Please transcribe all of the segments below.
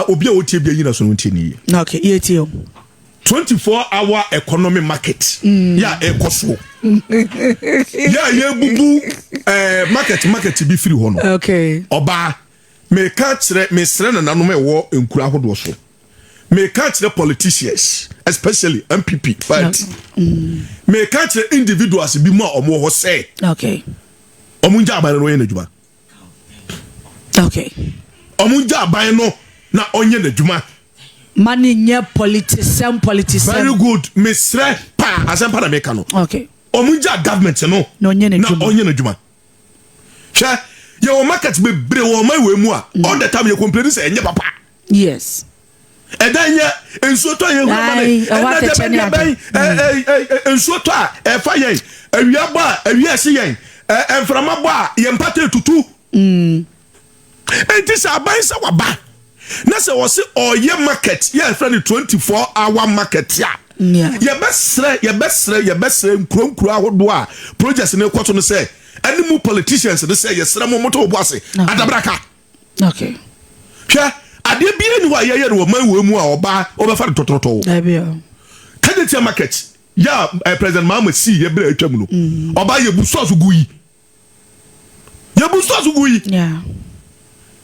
Ɔbaa, obi a wotie bi anyina so no, ntie ne yie. Okay, yɛtie o. 24 hour economy market yɛ a ɛkɔ soɔ yɛ a yɛbubu market bi firi hɔ no, ɔbaa, meka kyerɛ, mesrɛ nananom a ɛwɔ nkura ahodoɔ so, meka kyerɛ politicians, especially NPP party, meka kyerɛ individuals bi mu a ɔmo wɔ hɔ sɛ ɔmo ngya aban no na ɔnyɛ n'adwuma. Ɔmo ngya aban no na ɔnyɛ n'adwuma. Ma ne nyɛ politisɛm politisɛm. Very good. Mesrɛ paa, asɛm pa na meka no. Ɔmo ngya government no na ɔnyɛ na n'adwuma. Ɔnyɛ n'adwuma. Hwɛ, yɛwɔ market bebree wɔ ɔman wei mu a all the time yɛ complain sɛ ɛnyɛ papa. Ɛdan nyɛ, nsuo tɔ yɛ hura ma ne. Aye, ɛhɔ ɛnna atɛkyɛ ne deɛ bɛn ade. ɛ ɛ nsuo tɔ a ɛfa yɛn, awia bɔ a awia ɛsi yɛn, mframa bɔ a yɛn mpata etutu. Eti sɛ aban sɛ waba na sɛ wɔsi ɔyɛ market yɛ fɛ no 24 hour market a, yɛbɛsrɛ, yɛbɛsrɛ, yɛbɛsrɛ nkuro nkuro ahodoɔ a project ne kɔ so no sɛ ɛne mu politicians no sɛ yɛsrɛ mo, moto bo ase. Adabraka. Hwɛ, adeɛ biara ni hɔ a yɛyɛ no wɔ man wɔ mu a ɔbaa ɔbɛfa no tɔtɔtɔ. Dabi o. Kejetia Market yɛ a President Mahama sii yɛ berɛ a atwa mu no, ɔbaa, yɛbu stores gu yi, yɛbu stores gu yi.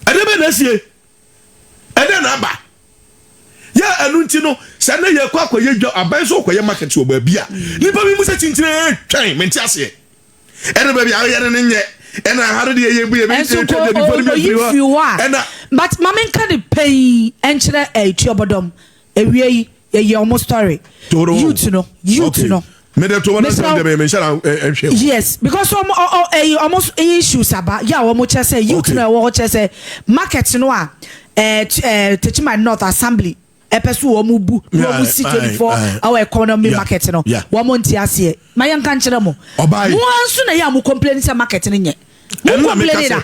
Ɛdeɛ bɛ na asie, ɛdeɛ na aba yɛ. Ɛno nti no, sɛ ne yɛkɔ akɔyɛ dwa, aban so kɔyɛ market wɔ baabi a nipa bi mu sɛ kyinkyini twɛn, mente aseɛ. Ɛne baabi a yɛ no ne nyɛ, ɛna ha no deɛ yɛbu yɛ ɛnso ko oyi firi hɔ a ɛna but maame nka de pɛn ɛnkyerɛ Tuobodom ewie yi, yɛyɛ ɔmo story. Youth no, youth no. Mede to wɔn Mr. sɛ deɛ mehyɛ na ɛhwɛ. Yes, because ɔmo ɔ ɔ ɛyi ɔmo issues aba yɛ a ɔmo kyerɛ sɛ youth no ɛwɔ hɔ kyerɛ sɛ market no a ɛɛ ɛɛ Techiman North Assembly ɛpɛ so wɔn bu na wɔn si 24 hour economy market no, wɔn nte aseɛ. Ma yɛn nka nkyerɛ mo. Ɔbaa yi. Mo nso na yɛ a mo complain sɛ market no nyɛ mo Ɛno na meka complain sɛ da.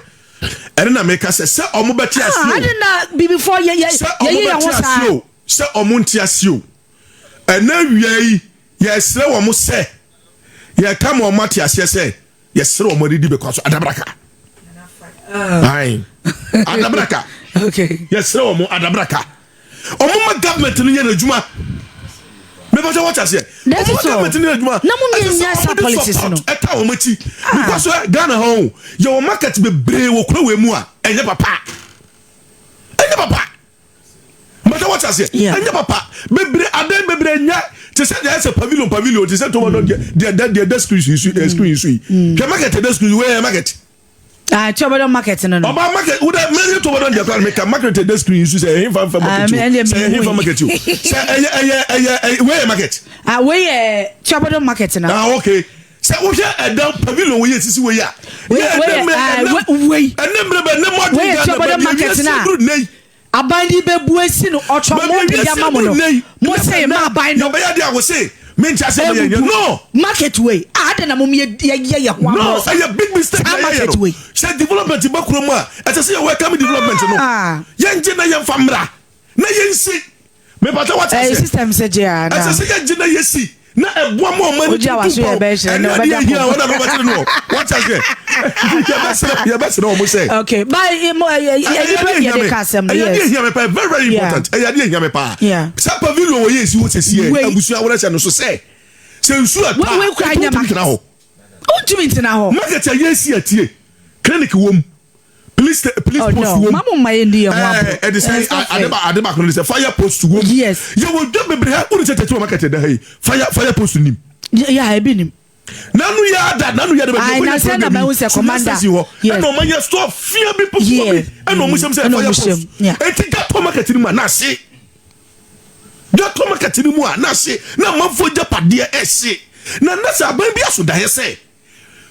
Ɛno na meka sɛ ɔmo bɛte ase Ah, o. adi na bibifoɔ yɛ yɛ Sɛ ɔmo yɛyi yɛn ho bɛte ase saa. o, sɛ ɔmo nte ase o, ɛnɛ wia yi yɛsrɛ wɔn sɛ yɛka ma ɔmo ate aseɛ sɛ yɛsrɛ wɔn adidi bɛkɔ so. Adabraka, ayi, adabraka. Yɛsrɛ wɔn, adabraka, ɔmo ma government no yɛ n'adwuma. Mepɛ sɛ wɔte aseɛ. That ɔmo is ma government all. no yɛ n'adwuma. Na mo Ɛsɛ sɛ nyɛ ɔmo sa de politics support no. ɛta wɔn akyi because Ghana hɔ o, yɛwɔ market bebree wɔ kuro wei mu a ɛnyɛ papa, ɛnyɛ papa. Mbɛtɛ wɔte aseɛ. Ɛnyɛ papa bebree, adan bebree nyɛ te sɛ deɛ ɛsɛ pavilion pavilion te sɛ tɔmɔ deɛ deɛ deɛ deɛ ɛda screen so yi, screen so yi. Hwɛ market ɛda screen wei yɛ market. Ah, Tuobodom market no. Ɔba, market wuda mɛri tɔmɔ deɛ kora meka market ɛda screen so sɛ ɛyɛ nfa nfa market Ah, o ɛndeɛ sɛ ɛyɛ mehu nfa yi. market o, sɛ ɛyɛ wei yɛ market. Ah, wei yɛ Tuobodom market na. Ah, okay, sɛ wohwɛ ɛdan pavilion wei yɛ sisi wei a Wei- yɛ wei ɛnɛ yɛ- mmerɛ ah, ɛnɛ wei. ɛnɛ mmerɛ bɛ ɛnɛ mɔden Wei yɛ Ghana Tuobodom baabi market ewiase na. duru nne yi. Aban ni bɛ bu esi no, ɔtɔ mo de yama mo no, mo se ma aban no. Yɛbɛyɛ de a wose menkyɛ sɛ bɛyɛ nyɛ Ebubu. no. Market wei ah, adi na mo yɛ yɛ yɛ ho No. abɔ sa. Ɛyɛ big mistake Saa na yɛyɛ market no wei. sɛ development ba kurom a, ɛsɛ sɛ yɛ welcome development no. Ah. Yɛngye na yɛmfa mmra na yɛnsi mepatɛ wate ɛyɛ aseɛ. System sɛ gye a na. Ɛsɛ sɛ yɛgye na yɛsi na ɛboa ma ɔma no Ogye a waso yɛ bɛyɛ hyerɛ na ɛne ɔbɛda adeɛ hia pɔn. wɔna no wɔbɛkyerɛ no wate aseɛ. Yɛbɛsrɛ wɔ mo sɛ Okay, bye mo ɛyɛ ɛyɛ nipa yɛ de ka asɛm no. ɛyɛ adeɛ Yes. hia me paa, very very important. Ɛyɛ adeɛ hia me paa sɛ pavilion wɔ yɛ esi hɔ sɛsi yɛ Wei. abusua wɔrɛ hyɛ no so sɛ nsuo ɛtɔ Wei- wei kura a nyɛ ɛtumi market. tena hɔ. Ntumi ntina hɔ. Market a yɛsi atie, clinic wɔ mu, police Oh post no wɔ mu. Mamu ma yɛ ndi yɛ ho abo. Ɛde sɛ It's not fair. ade baako no de sɛ fire post wɔ mu. Yɛwɔ dwa bebree ha wode sɛ tɛtɛ wɔ market da ha yi, fire post nim. Yeah, ebi nim. Nanu yɛ ada, nanu yɛ ada baabi Aye, ɔkɔyɛ na sɛ na program bi, mahu sɛ Sunyani commander. station hɔ. Ɛna ɔma yɛ store fia bi post bi ɛna ɔmo hyɛm sɛ Ɛna fire ɔmo post. hyɛm, yeah. Eti dwa market ni mu a na ase, dwa market ni mu a na ase na amanfoɔ gyapadeɛ ɛhye na sɛ aban bi aso daeɛ sɛ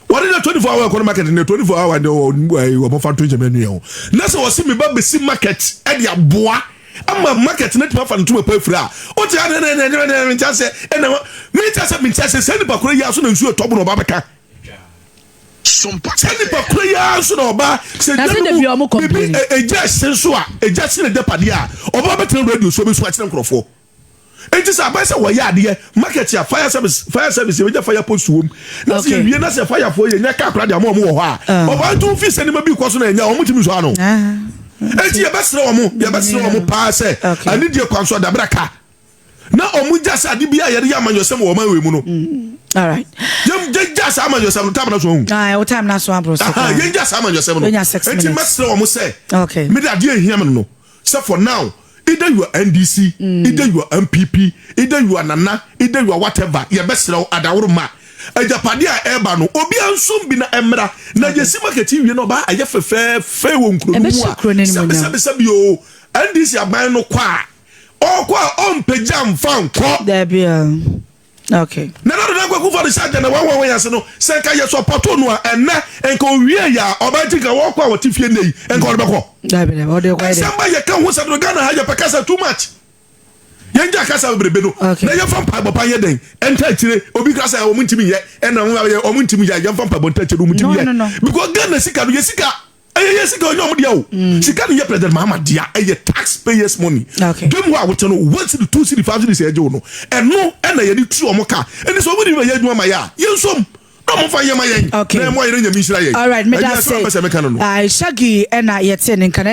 wɔde na 24 hour economy market ne 24 hour de wɔ wɔfa to nkyɛn nu yɛn ho na sɛ wɔsi mi ba besi market ɛde aboa ama market ne tuma fa ne tuma pa efiri a o ti ha ne ne ne ne ne ne nkyɛn sɛ ɛna mi nkyɛn sɛ mi nkyɛn sɛ sɛ nipa koro yi aso na nsuo tɔ bo na ɔba bɛka sɛ nipa koro yi aso na ɔba sɛ Na sɛ dabi ɔmo complain. bibi egya ɛhyɛ nso a egya hyɛ ne dɛpadeɛ a ɔba bɛtena radio so ɔbɛsu akyerɛ nkurɔfoɔ. Eti sɛ aban sɛ wɔyɛ adeɛ market a fire service yɛ bɛgya fire post wɔm na sɛ yɛwie na sɛ firefoɔ yɛ nya kaa kora de ama ɔmo wɔ hɔ a, ɔba nto fi sɛ nneɛma bi kɔ so na ɛnya ɔmo tumi so ano. Ah. Eti yɛbɛsrɛ wɔn, yɛbɛsrɛ wɔn paa sɛ anidie kwan so adabra ka na wɔn gya sɛ ade bi a yɛde yɛ amanyɔsɛm wɔ ɔman wei mu no. Yɛn gya gya saa amanyɔsɛm no, time na so ahu. O time na so aboro so. Yɛn gya saa amanyɔsɛm no. Eti mɛsrɛ wɔn sɛ mede adeɛ ehia mi no sɛ for now, either you are NDC, either you are NPP, either you are Nana, either you are whatever, yɛbɛsrɛ wo, adaworo ma agyapadeɛ a ɛreba no, obiara nsom bi na ɛmmra na yɛsi market wie na ɔbaa ayɛ fɛfɛɛfɛ wɔ nkuro no mu a, sɛbisɛbisɛbi o, NDC aban no kɔ a, ɔkɔ a, ɔmpagya mfa nkɔ. Dabi a, okay. Nana Addo Dankwa Akufo Addo hyɛ agenda 111 ase no, sɛ nka yɛ support no a, ɛnɛ nka owie yɛ a, ɔbaa ti nka wɔkɔ a, wɔte fie nne yi, nka ɔde bɛkɔ. Dabi dabi, ɔde kɔ yɛ dɛ. Nsɛm ba yɛ ka ho sɛ no, Ghana ha yɛpɛ kasa too much. Yɛn gya kasa bebrebe no na yɛmfa mpaebɔ pa yɛ dɛn ɛnta akyire. Obi ka sɛ wɔn ntumi yɛ, ɛna wɔn yɛ wɔn ntumi yɛ, yɛmfa mpaebɔ nta akyire, wɔn ntumi yɛ, because Ghana sika no yɛ sika, ɛyɛ yɛ sika, ɔnyɛ ɔmo deɛ o. Sika no yɛ President Mahama dea, ɛyɛ taxpayers' money. Dwam hɔ a wote no, 1 cedi, 2 cedi, 5 cedi sɛ ɛgye wo no, ɛno ɛna yɛde tu ɔmo ka. Ɛni sɛ ɔmo de yɛ adwuma ma yɛ a, yɛn nsom na ɔmo fa yɛ ma yɛn na ɛmo ayɛ ne Nyame nhyira yɛn. Alright, meda se Shaggy ɛna yɛte ne nkana.